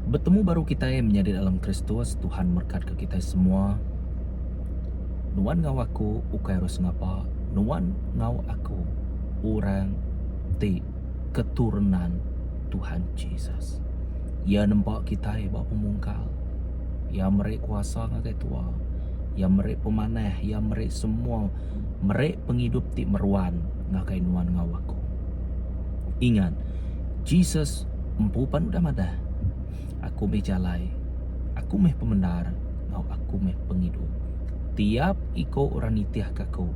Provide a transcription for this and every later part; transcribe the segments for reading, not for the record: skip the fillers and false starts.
Betemu baru kitai menyadi dalam Kristus, Tuhan merekatka kitai semua. Nuan enggau aku ukai orang sengapa, nuan enggau aku orang ti keturunan Tuhan Jesus. Iya nempa kitai ba pemungkal. Iya meri kuasa ngagai tua. Iya meri pemanah, iya meri semua, meri pengidup ti meruan ngagai nuan enggau aku. Ingat, Jesus empu pan udah madah, Aku meh jalai, aku meh pemendar, enggau aku meh pengidup. Tiap iko orang nitihka aku,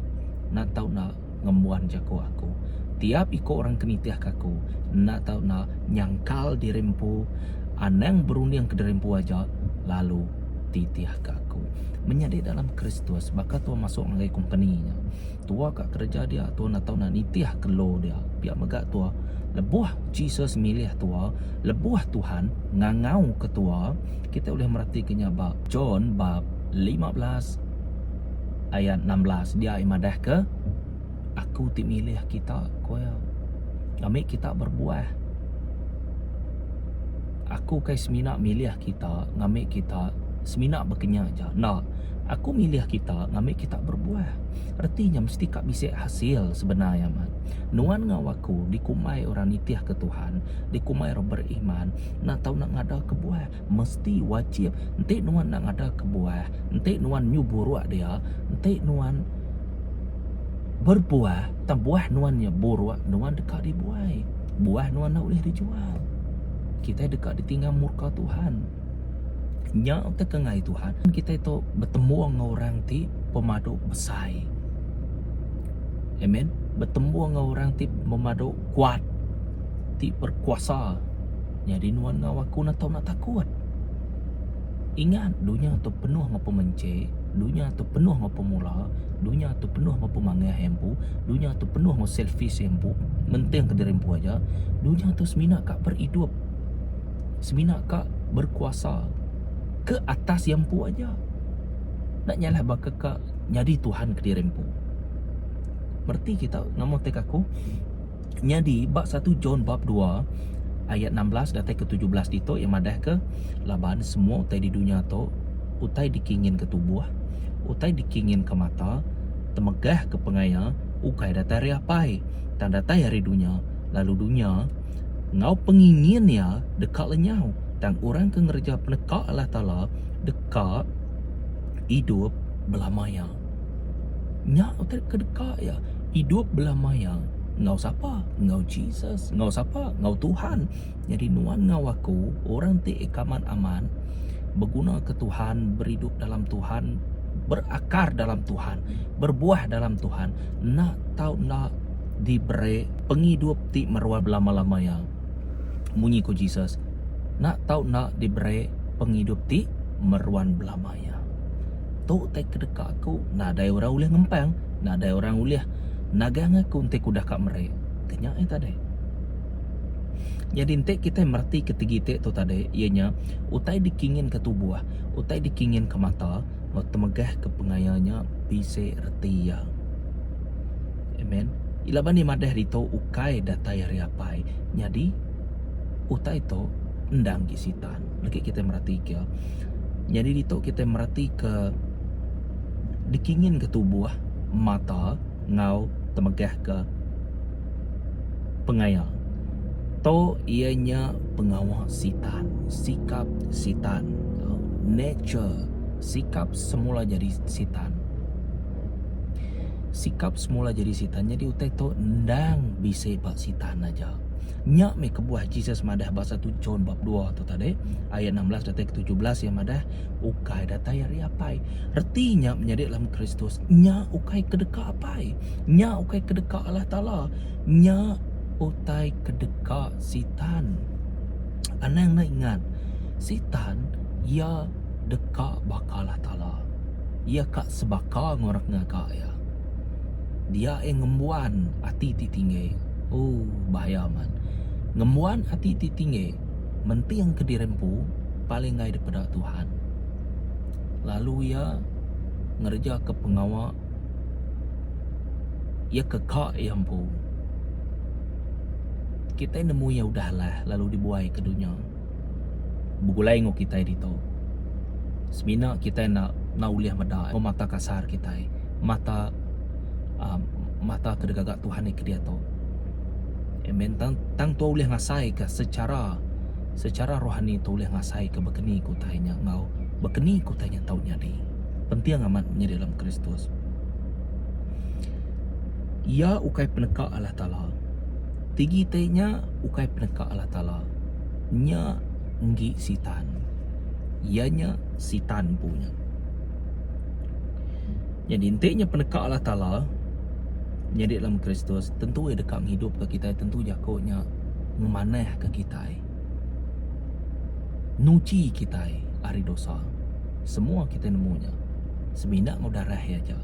enda tau enda ngembuan jaku aku. Tiap iko orang ke nitihka aku, enda tau enda nyangkal diri empu, anang berunding ke diri empu aja, lalu titihka aku. Menyadi dalam Kristus, baka tua masuk ngagai kompeni nya. Tua ka kereja dia tua enda tau nitih ke law dia. Pia mega tua lebuh Jesus milih tua, lebuh Tuhan ngangau ke tua, kita ulih meratika nya ba John bab 15 ayat 16 dia ai madah ke aku ti milih kita ko iya. Ngambi kita berbuah. Aku kai semina milih kita ngambi kita semina bekenya aja. Enda. Aku milih kita ngambi kita berbuah. Reti nya mesti ka bisi hasil sebenar iya amat. Nuan enggau aku dikumbai orang nitihka Tuhan, dikumbai orang beriman, enda tau enda ngadaka buah. Mesti wajib. Enti nuan enda ngadaka buah, enti nuan nyu buruk dia, enti nuan berbuah tang buah nuan nya buruk, nuan deka dibuai. Buah nuan enda ulih dijual. Kitai deka ditinggal murka Tuhan. Nya utai ke enggai Tuhan. Kitai tu betemu enggau orang ti pemadu besai. Amen. Betemu enggau orang ti pemadu kuat, ti berkuasa. Nyadi nuan enggau aku enda tau nak takut. Ingat dunya tu penuh enggau pemenchi, dunya tu penuh enggau pemula, dunya tu penuh enggau pemangah iya empu, dunya tu penuh enggau selfish iya empu, menting ke diri empu aja. Dunya tu semina ka beridup. Semina ka berkuasa ke atas iya empu aja. Enda nyalah baka ka nyadi Tuhan kediri empu. Mereti kita nama utai ke aku? Nyadi ba satu John bab dua ayat 16 datai ke 17 ditu iya madahka laban semua utai di dunya tu utai dikinginka tubuh, utai dikinginka mata, temegahka pengaya ukai datai ari Apai tang datai ari dunya lalu dunya Enggau pengingin iya deka lenyau, tang orang ke ngereja peneka Allah Taala deka idup belama iya. Nya utai ke deka iya, idup belama iya. Enggau sapa? Enggau Jesus. Enggau sapa? Enggau Tuhan. Nyadi nuan enggau aku, orang ti ekaman aman, begunaka Tuhan, beridup dalam Tuhan, berakar dalam Tuhan, berbuah dalam Tuhan, enda tau enda diberi pengidup ti meruan belama-lama iya. Munyi ku Jesus, Enda tau enda diberi pengidup ti meruan belama iya. Tu utai ke deka aku, nadai orang ulih ngempang, nadai orang ulih nagang aku enti aku udah ka meri. Ke nya iya tadi. Nyadi enti kitai mereti ke tegi ti tu tadi iya nya utai dikinginka tubuh, utai dikinginka mata enggau temegahka pengaya nya bisi reti iya. Amen. Laban iya madah ditu ukai datai ari apai. Nyadi utai tu endang agi sitan. Legi kitai meratika. Nyadi ditu kitai meratika dikinginka tubuh, mata enggau temegahka pengaya. Tu iya nya pengawa sitan, sikap sitan, nature sikap semula jadi sitan. Sikap semula jadi Sitan nyadi utai tu endang bisi ba Sitan aja. Nya meh kebuah Jesus madah ba satu John bab dua tu tadi, ayat 16 datai ke 17 iya madah, ukai datai ari Apai. Reti nya menyadi dalam Kristus, nya ukai kedeka Apai, nya ukai kedeka Allah Taala, nya utai kedeka Sitan. Anang enda ingat, Sitan iya deka baka Allah Taala. Iya ka sebaka enggau orang ke ngaga iya. Dia iya ngembuan ati ti tinggi. Ooh bahaya amat. Ngembuan ati ti tinggi menting ke diri empu paling enggai dipeda Tuhan. Lalu iya ngereja ke pengawa iya ke ka iya empu. Kitai nemu iya udah alah lalu dibuai ke dunya. Begulai enggau kitai ditu. Semina kitai enda enda ulih meda enggau mata kasar kitai, mata uhh mata ke digaga Tuhan ke diatu. Amen tang tang tua ulih ngasaika secara secara rohani tu ulih ngasaika baka ni ku utai nya enggau baka ni ku utai nya tau nyadi. Penting amat nyadi dalam Kristus. Iya ukai peneka Allah Taala. Tigi ti nya ukai peneka Allah Taala. Nya enggi Sitan. Iya nya Sitan empu nya. Nyadi enti nya peneka Allah Taala nyadi dalam Kristus tentu iya deka ngidupka kitai tentu jaku nya ngemanahka kitai. Nuchi kitai ari dosa. Semua kitai nemu nya. Semina enggau darah iya aja.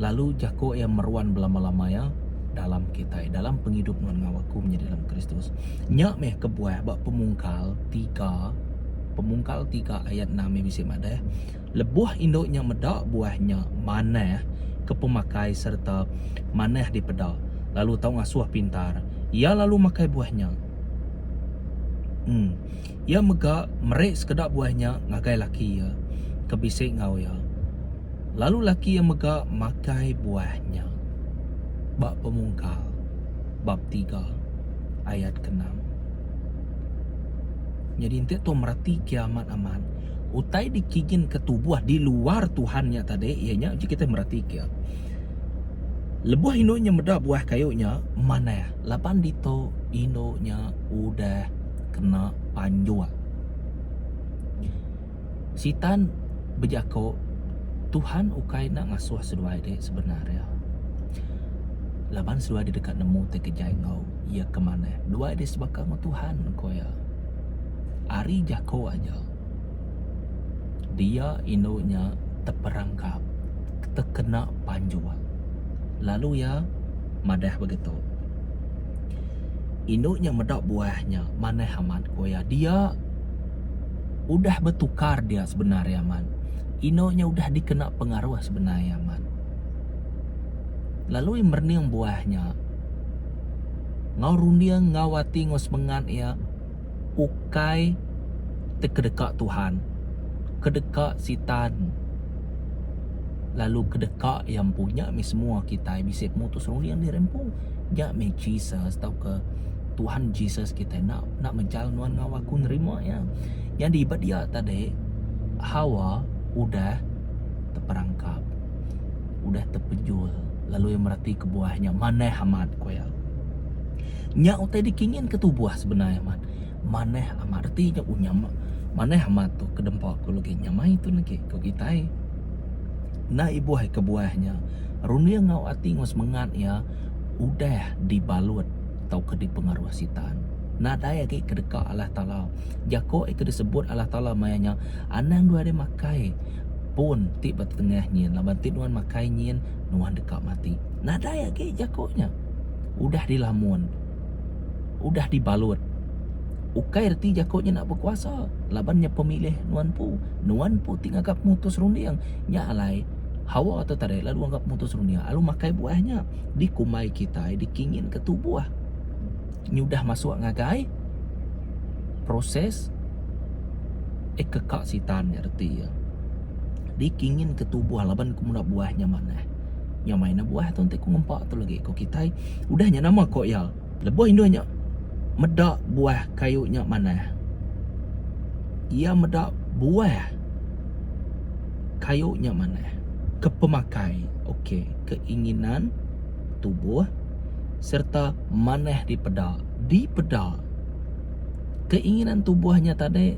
Lalu jako iya meruan belama-lama iya dalam kitai, dalam pengidup nuan enggau aku menyadi dalam Kristus. Nya meh kebuah ba Pemungkal tiga, Pemungkal tiga ayat enam iya bisi madah, lebuh indu nya meda buah nya manah ke pemakai sereta manah dipeda, lalu tau ngasuh pintar, iya lalu makai buah nya. Em. Iya mega meri sekeda buah nya ngagai laki iya ke bisi enggau iya. Lalu laki iya mega makai buah nya. Ba Pemungkal, bab tiga, ayat keenam. Nyadi enti tu mereti ke amat-amat, utai dikinginka tubuh di luar Tuhan nya tadi iya nya uji kitai mereti ke. Lebuh indu nya meda buah kayu nya manah laban ditu indu nya udah kena panjuk. Sitan bejaku, Tuhan ukai enda ngasuh seduai ti sebenar iya. Laban seduai ti deka nemu ti ke jai enggau iya ke manah. Duai ti sebaka enggau Tuhan, ku iya. Ari jaku aja, dia indu nya teperangkap, tekena panjuk. Lalu iya madah begitu. Indu nya meda buah nya manah amat ku iya. Dia udah betukar dia sebenar iya amat. Indu nya udah dikena pengaruh sebenar iya amat. Lalu iya merening buah nya enggau runding enggau ati enggau semengat iya ukai ti kedeka Tuhan, kedeka Sitan lalu kedeka iya empu. Nya mih semua kitai bisi pemutus runding diri empu. Nya meh Jesus tauka Tuhan Jesus kitai enda enda mejal nuan enggau aku nerima iya. Nyadi ba dia tadi Hawa udah teperangkap, udah tepejul lalu iya mereti kebuah nya manah amat ku iya. Nya utai dikingin ke tubuh sebenar iya amat. Manah amat reti nya unya manah amat tu ke dempa ku legi nyamai tu legi ku kitai. Enda ibuh ai kebuah nya, runding enggau ati enggau semengat iya udah dibalut tauka dipengaruh Sitan. Nadai agi ke deka Allah Taala. Jako iya ke disebut Allah Taala maya nya, Anang dua ari makai pun ti ba tetengah nyin laban ti nuan makai nyin nuan deka mati. Nadai agi jako nya. Udah dilamun. Udah dibalut. Ukai reti jaku nya enda bekuasa laban nya pemilih nuan empu. Nuan empu ti ngaga pemutus runding. Nya alai, Hawa tu tadi lalu ngaga pemutus runding lalu makai buah nya. Dikumbai kitai dikinginka tubuh nyudah masuk ngagai proses ekeka sitan nya reti iya. Dikinginka tubuh laban ku meda buah nya manah. Nya mai ne buah tu enti ku ngempa tu lagi ku kitai. Udah nya nama ko iya. Lebuh indu nya meda buah kayu nya manah, iya meda buah kayu nya manah ke pemakai, ok, keinginan tubuh sereta manah dipeda, dipeda. Keinginan tubuh nya tadi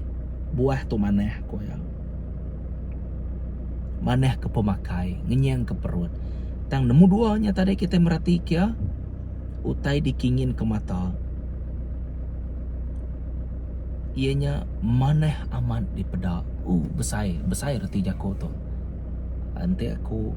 buah tu manah ku iya. Manah ke pemakai, ngenyang ke perut. Tang nemu dua nya tadi kitai meratika iya. utai dikingin ke mata iya nya manah amat dipeda. Ooh besai besai reti jaku tu. Enti aku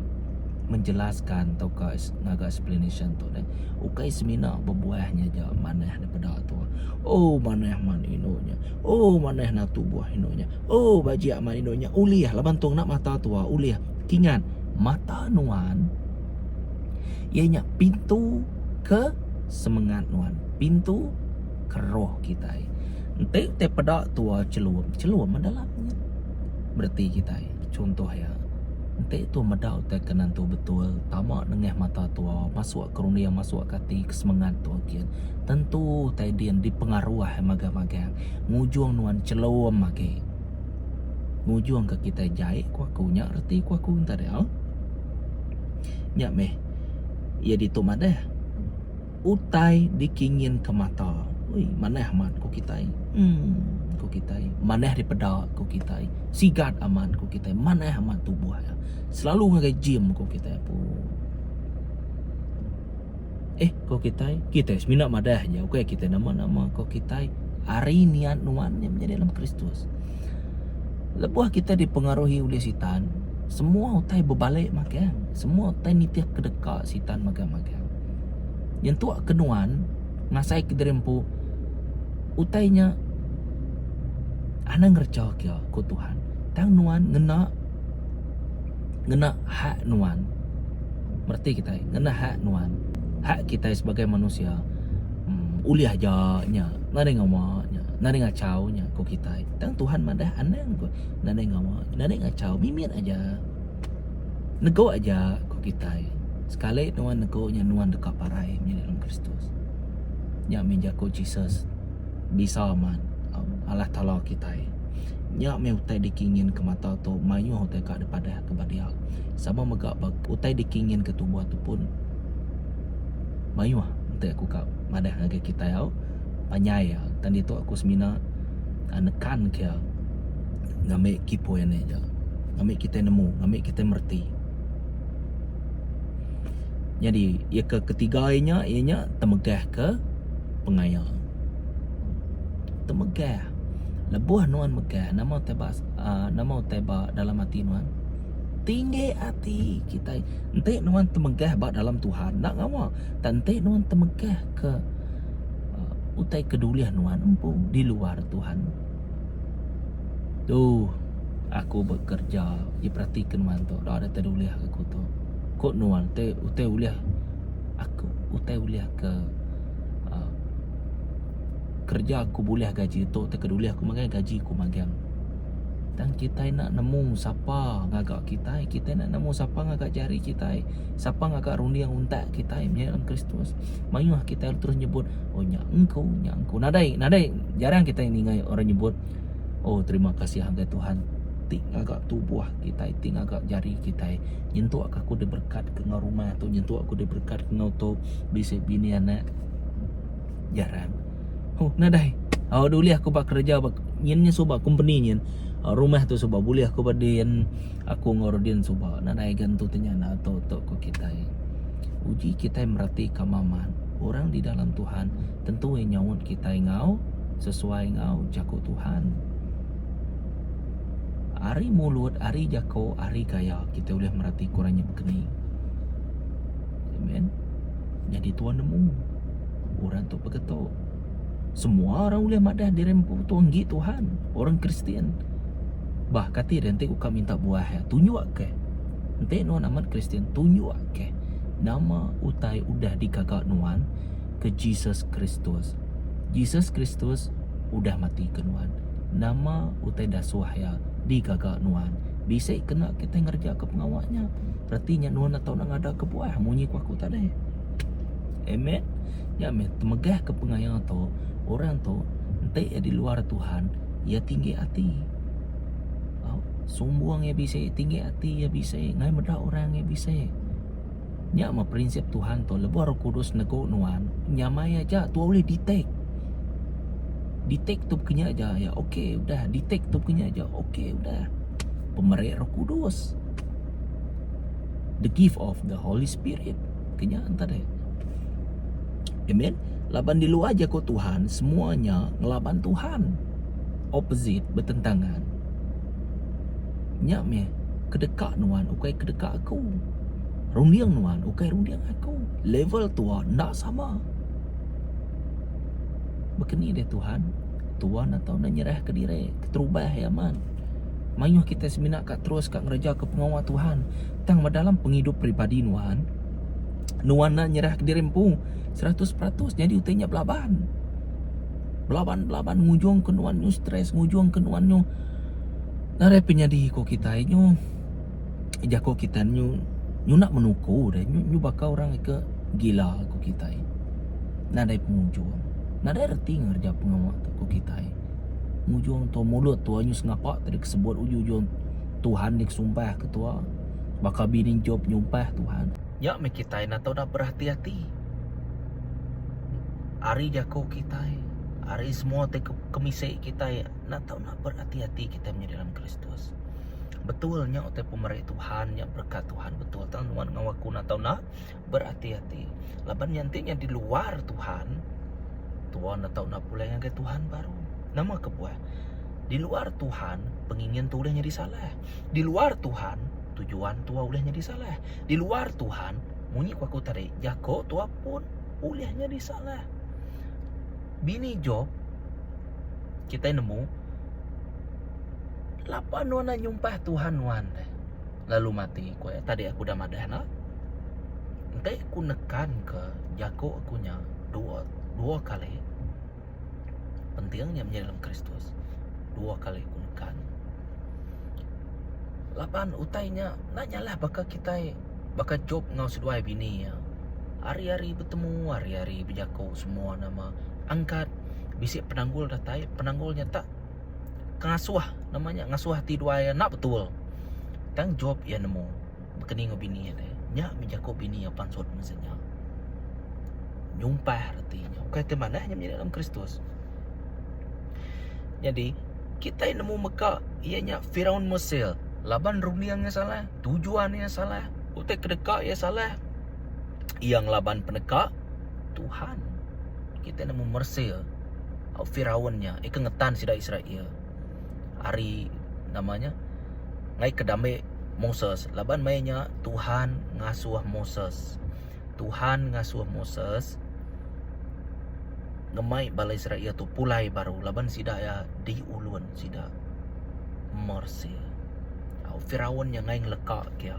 menjelaskan tauka ngaga explanation tu deh ukai semina bebuah nya aja manah dipeda tu. Oh manah man inu nya. Oh manah na tubuh inu nya. Oh bajik man inu nya. Ulih laban tu ngena mata tua ulih. Kingat mata nuan. Iya nya pintu ke semengat nuan, pintu ke roh kitai. Enti utai peda tua chelum, chelum meh dalam nya. Bereti kitai chuntoh iya enti tua meda utai ke nentu betul tama nengah mata tua masuk ke runding masuk ke ati ke semengat tua gin tentu utai din dipengaruh magang-magang ngujung nuan chelum agi. Ngujung ke kitai jai ku aku nya reti ku aku enta deh. Nya meh iya ditu madah utai dikingin ke mata. Ui manah amat ku kitai uhh ku kitai manah dipeda ku kitai sigat amat ku kitai manah amat tubuh iya selalu ngagai gym ku kitai apu. Eh ko kitai, kitai semina madah aja ukai kitai nama-nama ko kitai ari niat nuan nya menyadi dalam Kristus. Lebuh kitai dipengaruhi ulih sitan, semua utai bebalik magang, semua utai nitih kedeka sitan magang-magang. Nyentuk ke nuan ngasai ke diri empu utai nya anang ngereja ke ku Tuhan. Tang nuan ngena ngena hak nuan. Mereti kitai ngena hak nuan. Hak kitai sebagai manusia uhh ulih aja nya nadai ngawa nya nadai ngachau nya ku kitai. Tang Tuhan madah anang ku nadai ngawa nadai ngachau mimit aja nego aja ku kitai. Sekali nuan nego nya nuan deka parai menyadi dalam Kristus. Nya mih jaku Jesus bisa amat Allah Taala kitai. Nya meh utai dikingin ke mata tu mayuh utai ka dipadah ke ba dia. Sama mega ba utai dikingin ke tubuh tu pun mayuh enti aku ka madah ngagai kitai au panjai iya. Tang ditu aku semina nekan ke ngambi kipoi ane aja. Ngambi kitai nemu, ngambi kitai mereti. Nyadi iya ke ketiga iya nya, iya nya temegah ke pengaya. Temegah. Lebuh nuan megah nama utai ba uhh nama utai ba dalam ati nuan? Tinggi ati kitai. Enti nuan temegah ba dalam Tuhan enda ngawa. Tang enti nuan temegah ke uhh utai ke dulih nuan empu di luar Tuhan. Tuh aku bekerja diperatika nuan tu enda deh dulih aku tu. Ku nuan ti utai ulih aku utai ulih ke uhh Kereja aku bulih gaji tu tauka dulih aku magang gaji ku magang. Tang kitai enda nemu sapa ngaga kitai, kitai enda nemu sapa ngaga jari kitai, sapa ngaga runding untak kitai menya dalam Kristus. Mayuh kitai terus nyebut oh nya engku, nya engku. Nadai nadai jarang kitai ninga orang nyebut oh terima kasih ngagai Tuhan ti ngaga tubuh kitai, ti ngaga jari kitai nyentuk ka aku diberkat ke enggau rumah tu, nyentuk aku diberkat ke enggau tu bisi bini anak. Jarang. Huh, nadai. Oh, dulih aku ba kereja ba nyin nya suba company nyin. Uh, rumah tu suba bulih aku ba din. Aku enggau Rodin suba. Nadai ga entu ti nyana tu tu ku kitai. Uji kitai mereti ka maman. Orang di dalam Tuhan tentu iya nyaut kitai enggau sesuai enggau jaku Tuhan. Ari mulut, ari jaku, ari gaya kitai ulih mereti ku orang nya bekeni. Amen. Nyadi Tuhan nemu. Orang tu begetu. Semua orang ulih madah diri empu tu enggi Tuhan, orang Kristian. Bah kati deh enti ku ka minta buah iya, tunjuk ke. Enti nuan amat Kristian, tunjuk ke nama utai udah digaga nuan ke Jesus Kristus. Jesus Kristus udah mati ke nuan. Nama utai dasuh iya digaga nuan. Bisi kena kitai ngereja ke pengawa nya. Reti nya nuan enda tau ngada ke buah munyi ku aku tadi. Amen. Nya meh temegah ke pengaya tu, orang tu enti iya di luar Tuhan, iya tinggi ati. Au, sumbung iya bisi, tinggi ati iya bisi, ngai meda orang iya bisi. Nya meh prinsip Tuhan tu lebuh Roh Kudus negu nuan, nyamai aja tua ulih detect. Detect tu pekenya aja ya okey udah, detect tu pekenya aja okey udah. Pemeri Roh Kudus. The gift of the Holy Spirit. Kenya enta deh. Amen. Laban di luar jaku Tuhan, semua nya ngelaban Tuhan. Opposite, bertentangan. Nya meh kedeka nuan ukai kedeka aku. Runding nuan ukai runding aku. Level tua enda sama. Bekeni deh Tuhan? Tuan atau enda nyerah ke diri keterubah iya amat. Mayuh kitai semina ka terus ka ngereja ke pengawa Tuhan. Tang ba dalam pengidup peribadi nuan, nuan enda nyerah kediri empu 100% nyadi utai nya belaban. Belaban belaban ngujung ke nuan nyu stress ngujung ke nuan nyu nadai penyadi ko kitai nyu jako kitai nyu nyu enda menuku deh nyu nyu baka orang ke gila ko kitai nadai pengujung nadai reti ngereja pengawa tu ko kitai ngujung tu mulut tu nyu sengapa ti deka sebut ujung ujung Tuhan deka sumpah ke tua baka bini Job nyumpah Tuhan. Nya meh kitai enda tau berhati hati. Ari jaku kitai, ari semua ti kemisi kitai enda tau enda berhati hati kitai menyadi dalam Kristus. Betul nya utai pemeri Tuhan nya berekat Tuhan betul tang nuan enggau aku enda tau enda berhati hati. Laban nya enti nya di luar Tuhan, tuan enda tau enda pulai ngagai Tuhan baru. Nama kebuah? Di luar Tuhan pengingin tu ulih nyadi salah. Di luar Tuhan tujuan tua ulih nyadi salah. Di luar Tuhan munyi ku aku tadi jako tua pun ulih nyadi salah. Bini Job kitai nemu lapa nuan enda nyumpah Tuhan nuan deh lalu mati ku iya. Tadi aku udah madah enda. Enti aku nekan ke jako aku nya dua dua kali penting nya menyadi dalam Kristus dua kali ku nekan. Laban utai nya enda nyalah baka kitai baka Job enggau seduai bini iya. Hari-hari betemu, hari-hari bejaku semua nama angkat bisi penanggul datai, penanggul nya tak ngasuh nama nya ngasuh ati duai iya enda betul. Tang Job iya nemu bekeni enggau bini iya deh. Nya meh jaku bini iya pansut masa nya. Nyumpah reti nya ukai ti manah nya menyadi dalam Kristus. Nyadi kitai nemu mega iya nya Firaun Mesir laban runding iya salah, tujuan iya salah, utai ke deka iya salah. Iya ngelaban peneka Tuhan. Kitai nemu Mesir Firaun nya ika ngetan sida Israel ari nama nya ngai ke dambe Moses laban maya nya Tuhan ngasuh Moses. Tuhan ngasuh Moses ngemai bala Israel tu pulai baru laban sida iya diulun sida Mesir. Au Firaun nya ngai ngeleka ke iya.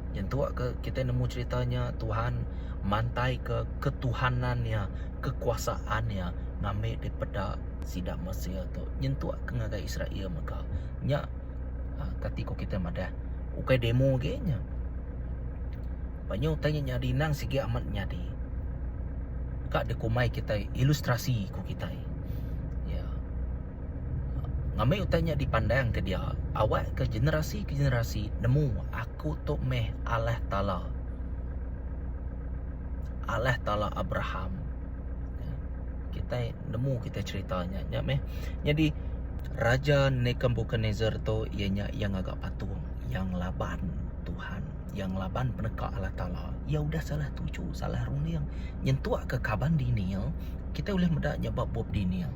Nyentuk ke kitai nemu cherita nya Tuhan mantai ke ketuhanan iya, kekuasaan iya ngambi dipeda sida Mesir tu nyentuk ke ngagai Israel mega. Nya kati ku kitai madah ukai demo agi nya. Mayuh utai nya nyadi endang sigi amat nyadi. Ka dikumbai kitai ilustrasi ku kitai. Ya. Ngambi utai nya dipandang ke dia awak ke generasi ke generasi nemu aku tu meh Allah Taala. Allah Taala Abraham. Ya. Kitai nemu kitai cherita nya. Nya meh. Nyadi Raja Nebukadnezar tu iya nya iya ngaga patung yang laban Tuhan. Iya ngelaban peneka Allah Taala. Iya udah salah tuju, salah runding. Nyentuk ke kaban Daniel, kitai ulih meda nya ba bup Daniel.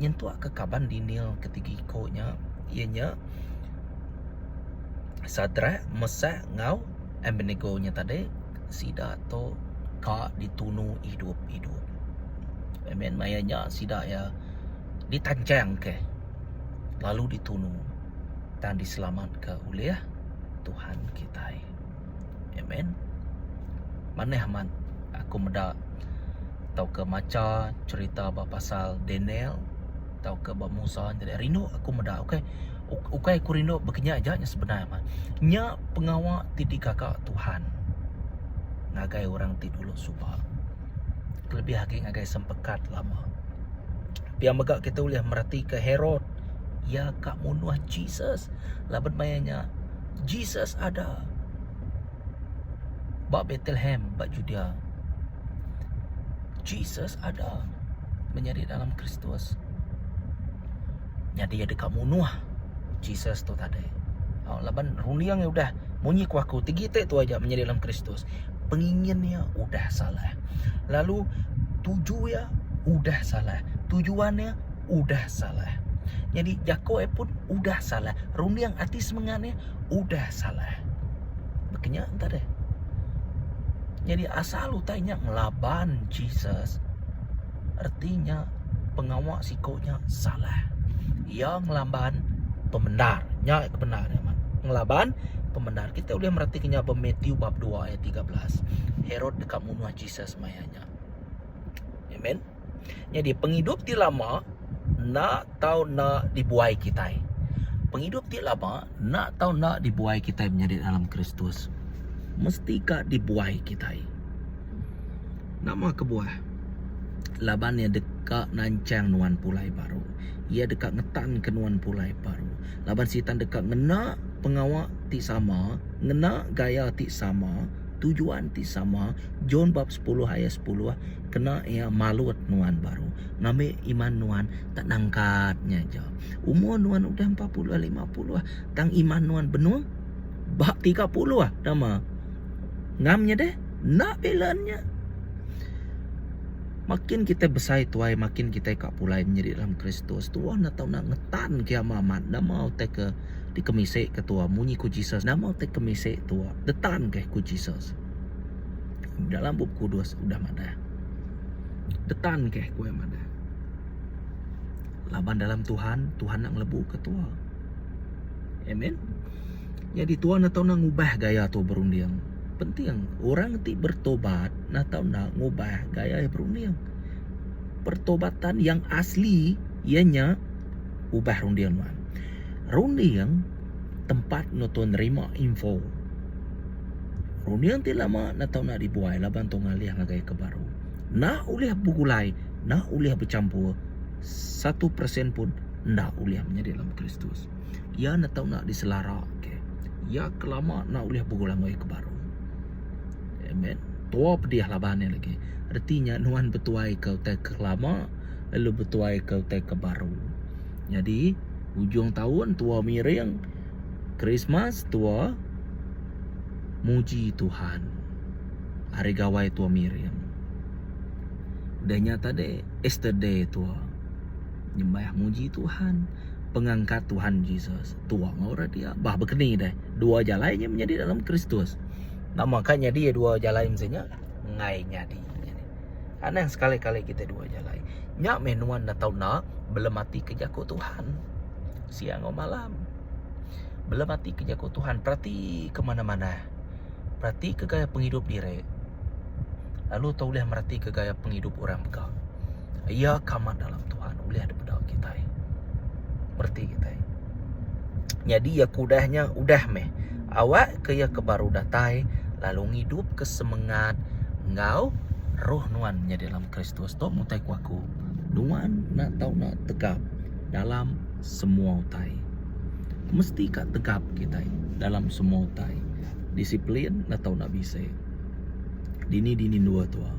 Nyentuk ke kaban Daniel ketiga iko nya, iya nya Sadrak, Mesak enggau Abednego nya tadi, sida tu ka ditunu idup-idup. Amen. Maya nya sida iya ditanchang ke lalu ditunu. Tang diselamatka ulih Tuhan kitai. Amen. Manah amat aku meda tauka macha cherita ba pasal Daniel tauka ba Musa nya rindu aku meda ukai ukai aku rindu bekenya aja nya sebenar amat. Nya pengawa ti digaga Tuhan ngagai orang ti dulu suba kelebih agi ngagai sempekat lama. Pia mega kita ulih meratika Herod iya ka munuh Jesus laban maya nya Jesus ada ba Bethlehem ba Judea. Jesus ada menyadi dalam Kristus. Nyadi iya deka munuh Jesus tu tadi. Oh, laban runding iya udah munyi ku aku tigi ti tu aja menyadi dalam Kristus. Pengingin iya udah salah. Lalu tuju iya udah salah. Tujuan iya udah salah. Nyadi jako iya pun udah salah. Runding ati semengat iya udah salah. Baka nya enta deh. Nyadi asal utai nya ngelaban Jesus reti nya pengawa siko nya salah. Iya ngelaban pemendar. Nya ke bendar nya amat. Ngelaban pemendar. Kita ulih meratika nya ba Matthew bab dua ayat 13. Herod deka munuh Jesus maya nya. Amen. Nyadi pengidup ti lama enda tau enda dibuai kitai. Pengidup ti lama enda tau enda dibuai kitai menyadi dalam Kristus. Mesti ka dibuai kitai. Nama kebuah? Laban iya deka nanchang nuan pulai baru. Iya deka ngetanka nuan pulai baru. Laban Sitan deka ngena pengawa ti sama, ngena gaya ti sama, tujuan ti sama, John bab sepuluh ayat sepuluh, kena iya malut nuan baru. Ngambi iman nuan tak nangkat nya aja. Umur nuan udah 40 50 tang iman nuan benung ba 30 nama. Ngam nya deh, enda belen nya. Makin kitai besai tuai makin kitai ka pulai menyadi dalam Kristus. Tuah enda tau nak ngetan ke amat amat nama utai ke dikemisi ke tuah munyi ku Jesus nama utai kemisi tuah detan ke ku Jesus. Dalam bup kudus udah madah. Detan ke ku iya madah. Laban dalam Tuhan, Tuhan enda ngelebu ke tuah. Amen. Nyadi tuah enda tau nak ngubah gaya tuah berunding. Penting orang ti bertobat enda tau enda ngubah gaya iya berunding. Pertobatan yang asli iya nya ubah runding nuan. Runding tempat nuan nerima info. Runding ti lama enda tau enda dibuai laban tu ngalih ngagai ke baru. Enda ulih begulai, enda ulih bechampur satu persen pun enda ulih menyadi dalam Kristus. Iya enda tau enda diselara ke. Iya ke lama enda ulih begulai enggau iya ke baru. Amen. Tua pedih laban iya lagi. Reti nya nuan betuai ke utai ke lama lalu betuai ke utai ke baru. Nyadi ujung taun tua miring Krismas tua muji Tuhan. Hari Gawai tua miring. Udah nya tadi Easter Day tua nyembah muji Tuhan. Pengangkat Tuhan Jesus. Tua enggau orang dia. Bah bekeni deh. Dua jalai nya menyadi dalam Kristus. Nama ka nyadi dua jalai mesti nya? Enggai nyadi. Anang sekali-kali kita dua jalai. Nya meh nuan enda tau enda belemati ke jaku Tuhan. Siang enggau malam. Belemati ke jaku Tuhan. Perati ke mana-mana. Perati ke gaya pengidup diri. Lalu tau ulih merati ke gaya pengidup orang mega. Iya ke amat dalam Tuhan ulih dipeda kitai. Mereti kitai. Nyadi iya ke udah nya udah meh. Awak ke iya ke baru datai lalu ngidup ke semengat enggau roh nuan nyadi dalam Kristus. Tu meh utai ku aku. Nuan enda tau enda tegap dalam semua utai. Mesti ka tegap kitai dalam semua utai. Disiplin enda tau enda bisi. Dini-dini endur tua.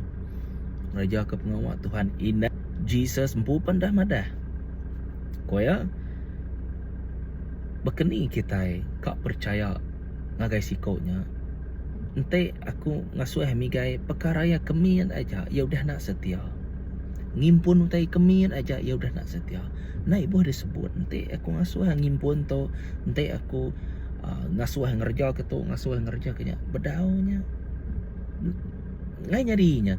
Ngereja ke pengawa Tuhan indah Jesus empu pan dah madah. Ku iya, baka ni kitai ka percaya ngagai siko nya enti aku ngasuh migai pekara iya ke mit aja iya udah enda setia. Ngimpun utai ke mit aja iya udah enda setia. Enda ibuh disebut enti aku ngasuh ngimpun tu enti aku uhh ngasuh ngereja ke tu ngasuh ngereja ke nya bedau nya. Ngai nyadi nya.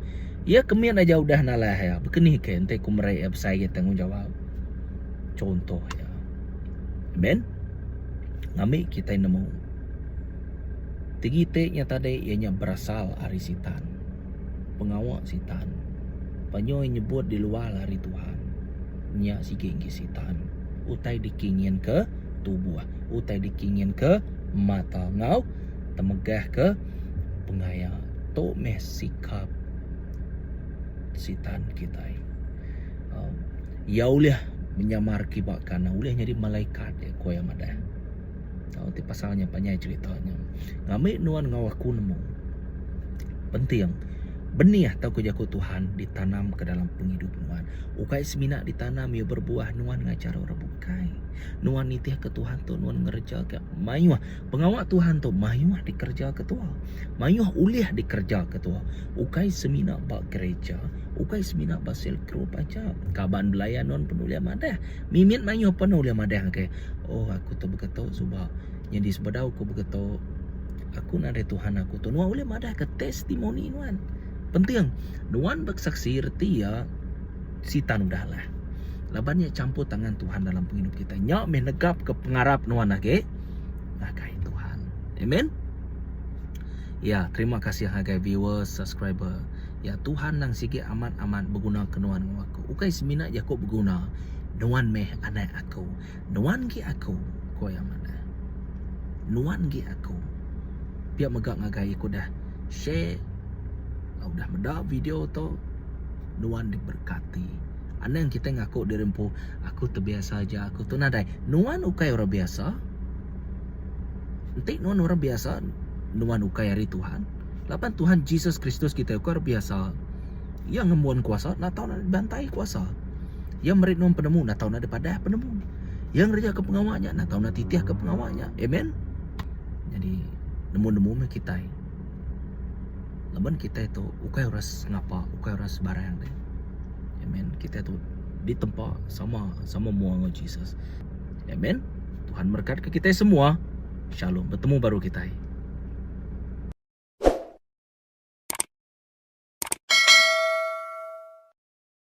Iya ke mit aja udah nalah iya. Baka ni ke enti ku meri iya besai agi tanggungjawab. Chunto iya. Amen. Ngambi kitai nemu. Tigi ti nya tadi iya nya berasal ari sitan. Pengawa sitan. Panyoi nyebut di luar ari Tuhan. Nya sigi enggi sitan. Utai dikingin ke tubuh. Utai dikingin ke mata enggau temegah ke pengaya. Tu meh sikap sitan kitai. Iya ulih menyamar kiba kanan, ulih nyadi malaikat iya ku iya madah. Tau ti pasal nya panjai cherita nya. Ngambi nuan enggau aku nemu penting benih tauka jaku Tuhan ditanam ke dalam pengidup nuan. Ukai semina ditanam iya berbuah nuan ngajar orang bukai. Nuan nitihka Tuhan tu nuan ngereja ka mayuh Pengawa Tuhan tu mayuh dikereja ke tua. Mayuh ulih dikereja ke tua. Ukai semina ba gereja, ukai semina ba sel group aja. Kaban belayan nuan pun ulih madah. Mimit mayuh pun ulih madah ngagai, oh aku tu beketu suba. Nyadi sebedau aku beketu, aku nadai Tuhan aku tu. Nuan ulih madah ke testimoni nuan. Penting nuan besaksi reti iya sitan udah alah. Laban nya champur tangan Tuhan dalam pengidup kitai. Nya meh negap ke pengarap nuan agi. Ngagai Tuhan. Amen. Ya, terima kasih ngagai viewers, subscriber. Ya Tuhan nang sigi amat-amat beguna ke nuan enggau aku. Ukai semina jaku beguna, nuan meh anak aku. Nuan gi aku, ku iya madah. Nuan gi aku. Pia mega ngagai aku udah share, udah meda video tu, nuan diberkati. Anang kitai ngaku diri empu, aku tu biasa aja, aku tu nadai. Nuan ukai orang biasa. Enti nuan orang biasa, nuan ukai ari Tuhan. Laban Tuhan Jesus Kristus kitai ukai orang biasa. Iya ngembuan kuasa enda tau enda dibantai kuasa. Iya meri nuan penemu enda tau enda dipadah penemu. Iya ngerejaka pengawa nya enda tau enda titihka pengawa nya. Amen. Nyadi nemu-nemu meh kitai. Laban kitai tu ukai orang sengapa, ukai orang sebarang deh. Amen. Kitai tu ditempa sama sama mua enggau Jesus. Amen. Tuhan merekatka kitai semua. Shalom. Betemu baru kitai.